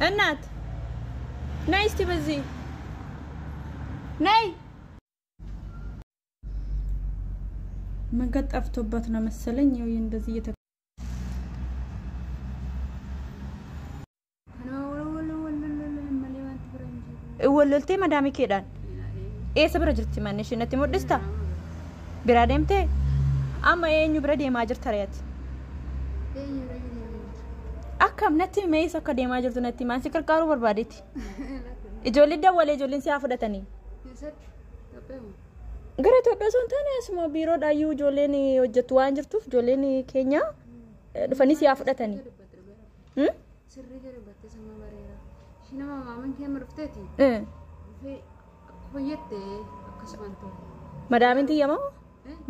እናት ነይ እስቲ በዚህ ነይ። መንገድ ጠፍቶበት ነው መሰለኝ። ይኸው እንደዚህ እየተ Walloltee madaamii keedhaan eessa bira jirti manni ishee natti mul'ista? Biraa deemtee? Amma eenyu bira deemaa jirta re'ati? Akkam natti himi eessa akka deemaa jirtu natti himi. Ani si qarqaaruu barbaadeeti. Ijoollee dawwalee ijoolleen si haa fudhatanii. Gara Itoophiyaa osoo hin taane asuma biiroodhaayyuu ijoolleen hojjettu waan jirtuuf ijoolleen keenya dhufanii si haa fudhatanii. Sirrii jedhu battee sama bareera. Ishii nama maaman kee dhufteeti. Dhufee akkuma jette akkasumaan ta'u. Madaamiin tiyya moo?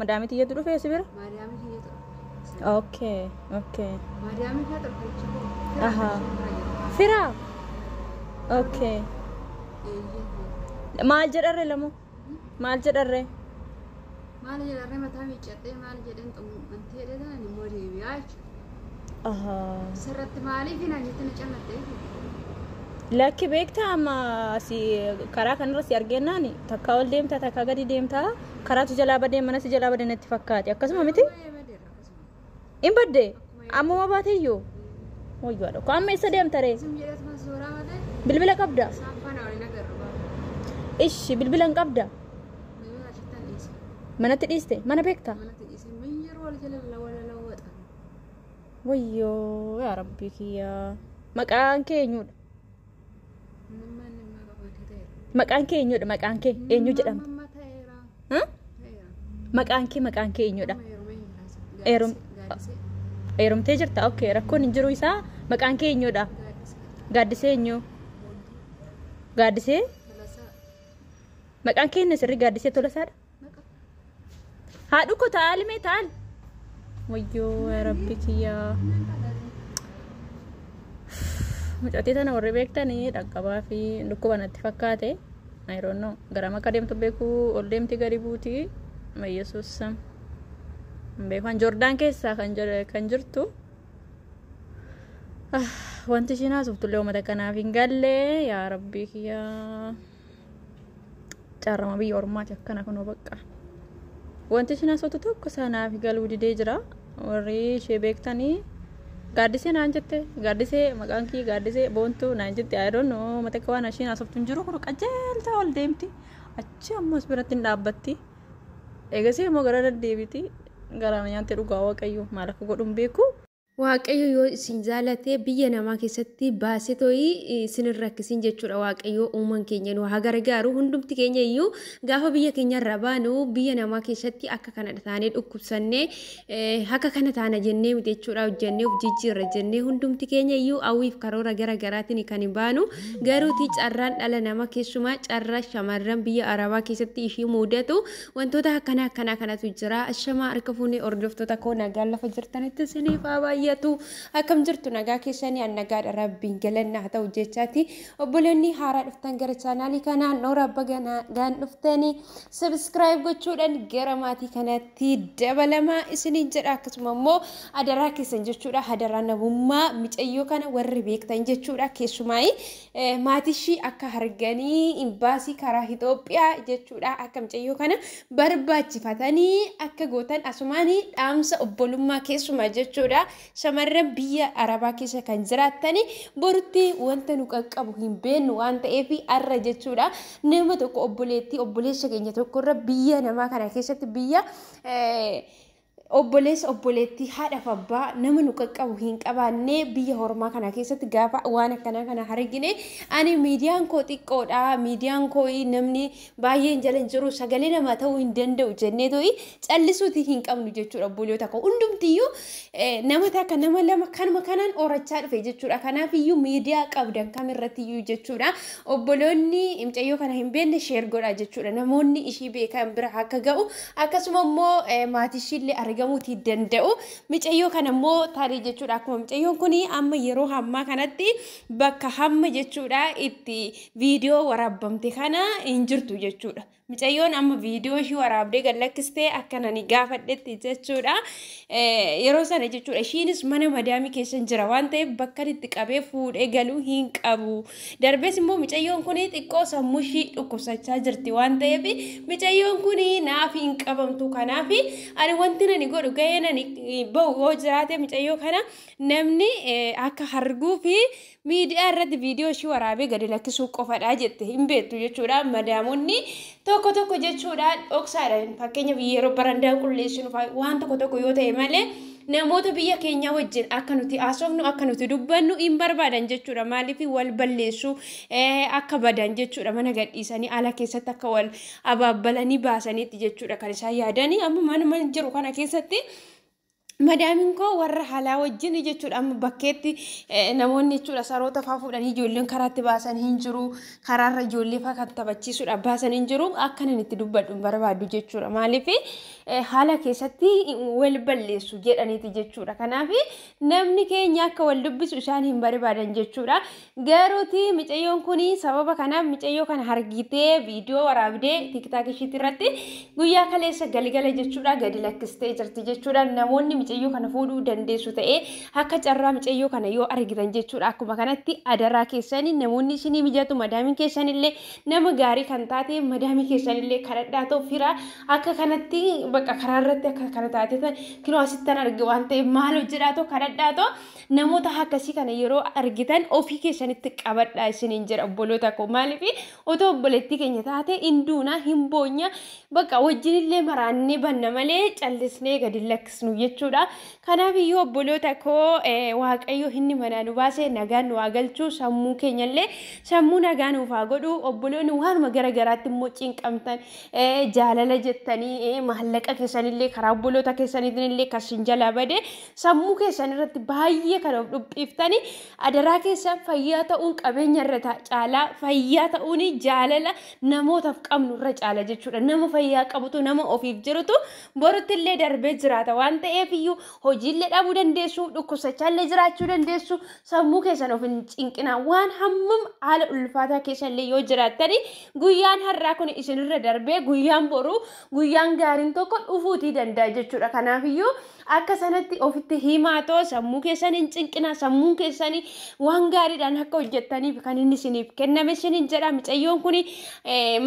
Madaamiin tiyyatu dhufee si bira? Maariyaamii kiyyatu dhufe. Okay, okay. Maariyaamii kiyyatu dhufe jechuudha. Ahaa. Firaa? Okay. Maal jedharre lamoo? Maal jedharre? Maal jedharre mataa miiccadhee maal jedheen xumurantee jedhee immoo deebi'aa jechuudha. Ahaa. Sirratti maaliif hin jettee na cannattee? Lakki beektaa amma si karaa kanarra si argennaan takkaa ol deemtaa takkaa gadi deemtaa karaatu jalaa badee mana si jalaa badee natti fakkaate akkasuma miti? Hin badde ammuma baateyyuu wayyaa dhokko amma eessa deemta ree? Bilbila qabda? Ishi bilbila hin qabda? Manatti dhiiste mana beektaa? Wayyoo yaa rabbii kiyyaa maqaan kee eenyudha? Maqaan kee eenyudha? Maqaan kee eenyu jedhama? Maqaan kee maqaan kee eenyudha? Heerumtee jirta? Okay, rakkoon hin jiru isaa maqaan kee eenyudha? Gaaddisee eenyu? Gaaddisee? Maqaan kee inni sirrii Gaaddisee Tolasaadha? Haadhu koo taa'ali mee taa'ali? Wayyoo yaa rabbi kiyyaa. Mucattii tana warri beektanii dhaqqabaa fi dhukkuba natti fakkaate. I don't know. Garam akka deemtu beeku ol deemti gadi buuti. Yesuus beekan Joordaan keessaa kan jirtu. Wanti ishiin haasoftu illee uummata kanaaf hin galle yaa rabbii kiyyaa. Carrama biyya ormaati akkana kunoo bakka. Wanti ishiin haasoftu tokko sanaaf galuu didee jira. Warri ishee beektanii Gaaddisee naan jette Gaaddisee maqaan kii Gaaddisee Boontuu naan jette I don't know mata akka waan ishiin haasoftu hin jiru kun qajeeltaa ol deemti achi ammas biratti hin dhaabbatti eegasii immoo gara deddeebiti gara nyaante dhugaa waaqayyo maal akka godhu hin beeku. Waaqayyo yoo isin jaalate biyya namaa keessatti baasee tooyi isin hin rakkisin jechuudha. Waaqayyo uumaan keenya nu haa gargaaru. Hundumti keenya iyyuu gaafa biyya keenya irraa baanu biyya namaa keessatti akka kana taanee dhukkubsannee akka kana taana jennee miti jechuudha. Hojjennee of jijjiirra jennee hundumti keenya iyyuu hawwiif karoora gara garaatiin kan hin baanu. Garuuti carraan dhala namaa keessumaa carraa shamarran biyya Arabaa keessatti ishii mudatu wantoota akkana akkanaa kanatu jira. Ashamaa harka fuunee hordoftoota koo nagaan lafa jirtanitti isiniif haa baay'atu. Akkam jirtu nagaa keessanii an nagaadha rabbiin galanna haa ta'u jechaati. Obboleonni haaraa dhuftan gara chaanaalii kanaan noora abba gaan dhuftanii subscribe gochuudhaan gara maatii kanatti dabalamaa isiniin jedha. Akkasuma immoo adaraa keessan jechuudha. Adaraa namummaa micayyoo kana warri beektan jechuudha. Keessumaa maatii ishii akka arganii imbaasii karaa Itoophiyaa jechuudha. Akka micayyoo kana barbaachifatanii akka gootan asumaanii dhaamsa obbolummaa keessumaa jechuudha. Shamarran biyya Arabaa keessa kan jiraatani borutti wanta nu qaqqabu hin beeknu waan ta'eef arra jechuudha. Nama tokko obboleettii obboleessa keenya tokkorra biyya namaa kana keessatti biyya obboleessa obboleettii haadhaaf abbaa nama nu qaqqabu hin qabaanne biyya hormaa kana keessatti gaafa waan akkanaa kana argine ani miidiyaan koo xiqqoodha miidiyaan koo namni baay'een jala hin jiru sagalee namaa ta'uu hin danda'u jennee to'i callisuuti hin qabnu jechuudha. Obboleota koo hundumtiyyuu nama takka nama lama kanuma kanaan horachaa dhufe jechuudha. Kanaafiyyuu miidiyaa qabdan kamirrattiyyuu jechuudha. Obboloonni mucayyoo kana hin beekne sheer godhaa jechuudha. Namoonni ishii beekan bira akka ga'u akkasuma immoo maatii ishiillee argamuutii danda'u. Mucayyoo kana immoo tarii jechuudha. Akkuma mucayyoon kun amma yeroo hammaa kanatti bakka hamma jechuudha itti viidiyoo waraabamte kana hin jirtu jechuudha. Mucayyoon amma viidiyoo ishii waraabdee gad lakkistee akka nani gaafadhetti jechuudha. Yeroo sana jechuudha ishiinis mana madaamii keessa jira waan ta'eef bakka itti qabee fuudhee galuu hin qabu. Darbees immoo mucayyoon kun xiqqoo sammuu ishii dhukkubsachaa jirti waan ta'eef mucayyoon kun naaf hin qabamtu. Kanaaf ani wanti nani godhu gahee nani bahu yoo jiraate mucayyoo kana namni akka arguu fi miidiyaa irratti viidiyoo ishii waraabee gadi lakkisuu qofadha jette hin beektu jechuudha. Madaamonni tokko tokko jechuudha dhoksaadha. Fakkeenyaaf yeroo barandaa qulleessinu waan tokko tokko yoo ta'e malee namoota biyya keenyaa wajjin akka nuti haasofnu akka nuti dubbannu hin barbaadan jechuudha. Maaliif wal balleessu akka badan jechuudha. Mana gadhiisanii ala keessatti akka wal abaabbalanii baasaniitti jechuudha kan isaan yaadanii. Amma mana jiru kana keessatti madaamiin koo warra alaa wajjin jechuudha. Amma bakkeetti namoonni jechuudha saroota fa'aa fuudhanii ijoolleen karaatti baasan hin jiru. Karaarra ijoollee fa'aa kan taphachiisuudha baasan hin jiru. Akka inni itti dubbadhu hin barbaadu jechuudha. Maaliif haala keessatti wal balleessu jedhaniiti jechuudha. Kanaaf namni keenya akka wal dubbisu isaan hin barbaadan jechuudha. Garuuti mucayyoon kun sababa kanaaf mucayyoo kana argitee viidiyoo waraabdee TikTok ishiitti irratti guyyaa kaleessa galgala jechuudha gadi lakkistee jirti jechuudha. Namoonni mucayyoo kana fuudhuu dandeessu ta'ee akka carraa mucayyoo kana yoo argitan jechuudha. Akkuma kanatti adaraa keessanii namoonni isinii mijatu madaamiin keessanillee nama gaarii kan taate madaamii keessanillee kadhadhaa ta'u fira akka kanatti bakka karaa irratti akka kana taate kinoo asittan arge waan ta'eef maal hojjedhaa ta'u kadhadhaa ta'u namoota akkasii kana yeroo argitan ofii keessanitti qabadhaa isiniin jedha obboloota koo. Maaliif otoo obboleettii keenya taate hin duuna hin boonya bakka wajjinillee maraannee banna malee callisnee gadi lakkisnu jechuudha. Kanaaf iyyuu obboloota koo Waaqayyo inni manaa nu baase nagaan nu haa galchu, sammuu keenyallee sammuu nagaa nuuf haa godhu. Obboloonni waanuma gara garaatti immoo cinqamtan jaalala jettanii maallaqa keessanillee karaa obboloota keessaniitiin illee kan jalaa bade sammuu keessan irratti baay'ee kan of dhiphiftanii adaraa keessan fayyaa ta'uun qabeenya irra caalaa fayyaa ta'uun jaalala namootaaf qabnu irra caala jechuudha. Nama fayyaa qabutu nama ofiif jirutu borutti illee darbee jiraata waan ta'eef iyyuu hojiillee dhabuu dandeessu, dhukkubsachaallee jiraachuu dandeessu. Sammuu keessan of hin cinqinaa. Waan hammam haala ulfaataa keessallee yoo jiraattani guyyaan har'aa kun isinirra darbee guyyaan boruu guyyaan gaariin tokko dhufuutii danda'a jechuudha. Kanaaf iyyuu akka sanatti ofitti himaa ta'u sammuu keessan hin cinqinaa. Sammuun keessanii waan gaariidhaan akka hojjettaniif kan inni isiniif kenname isiniin jedha. Mucayyoon kun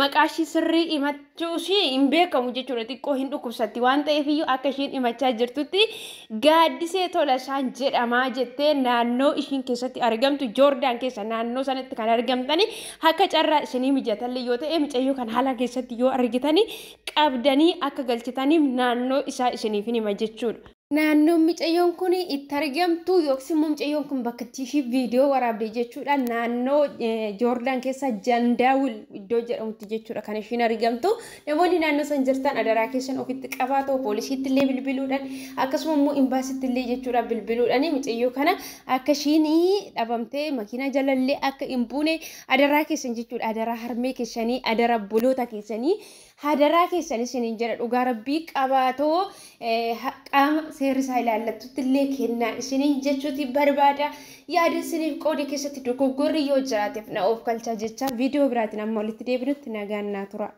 maqaa ishii sirrii himachuu ishii hin beekamu jechuudha. Xiqqoo hin dhukkubsatti waan ta'eef iyyuu akka ishiin himachaa jirtutti Gaaddisee Tolasaan jedhamaa jettee naannoo ishiin keessatti argamtu Joordaan keessa naannoo sanatti kan argamtani akka carraa isinii mijatallee yoo ta'e mucayyoo kan haala keessatti yoo argitani qabdanii akka galchitaniif naannoo isaa isiniif hima jechuudha. Naannoon mucayyoon kun itti argamtu yookiis immoo mucayyoon kun bakka itti ishii viidiyoo waraabde jechuudha. Naannoo Joordaan keessa Jandaawul iddoo jedhamutti jechuudha kan ishiin argamtu. Namoonni naannoo san jirtan adaraa keessan ofitti qabaatoo poolisiitti illee bilbiluudhaan akkasuma immoo imbaasitti illee jechuudha bilbiluudhaan mucayyoo kana akka ishiin dhabamtee makiinaa jalallee akka hin buune adaraa keessan jechuudha. Adaraa harmee keessanii, adaraa obboloota keessanii, adaraa keessan isiniin jedha. Dhugaa rabbii qabaatoo qaama seerri isaa ilaallattutti illee kennaa isiniin jechuuti barbaada. Yaada isiniif qoode keessatti dogoggorri yoo jiraateef na of galchaa jecha viidiyoo biraatiin amma walitti deebinutti nagaan naa tura.